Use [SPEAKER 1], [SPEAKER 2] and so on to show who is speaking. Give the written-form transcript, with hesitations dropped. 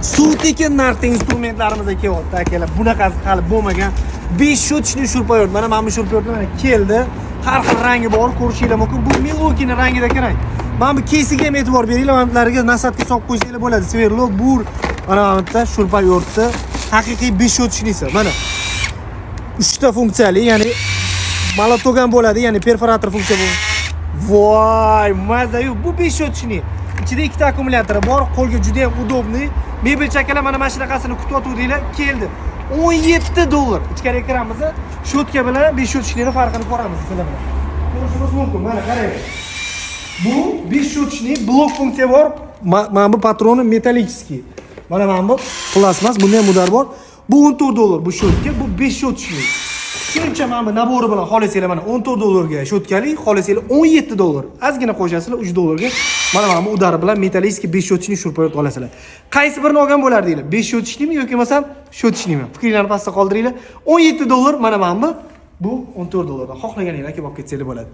[SPEAKER 1] Suv tekin narxda instrumentlarimiz kelyapti, akalar. Bunaqasi hali bo'lmagan. Бесщёточный шуруповёрт. Mana bu шуруповёрт lar mana keldi. Har xil rangi bor, ko'rishinglar mumkin. Bu Milwaukee rangidagi rang. Mana bu keysiga ham e'tibor beringlar. Mana bularga насадка solib qo'ysanglar bo'ladi. Сверло, бур. Mana bu yerda шуруповёрт ni haqiqiy бесщёточный si. Mana uchta funksiyali, ya'ni молоток ham bo'ladi, ya'ni perforator funksiya bu. Voy, mazayu, bu бесщёточный. Ichida ikkita akkumulyatori bor, qo'lga juda ham удобный. Mebelchi akalar mana shunaqasini kutayotgandinglar, keldi. 17 dollar. Ichkariga kiramiz, щётка bilan бесщёточный ni farqini ko'ramiz sizlar bilan. Ko'rishimiz mumkin. Mana qarang. Bu бесщёточный, blok funksiya bor. Mana bu patroni металлический. Mana bu plastmas, bunda ham удар bor. Bu 14 dollar bu щётка, bu бесщёточный. Shuncha mana bu набор i bilan xohlasanglar, mana 14 dollarga щётка li, xohlasanglar 17 dollar. Ozgina qo'shasizlar, 3 dollarga mana bu удар i bilan металлический бесщёточный шуруповёрт olasizlar. Qaysi birini olgan bo'lardinglar? Бесщёточный mi yoki bo'lmasam щёточный mi? Fikringlarni pastda qoldiringlar. 17 dollar mana bu 14 dollardan xohlaganinglar kelib olib ketsanglar bo'ladi.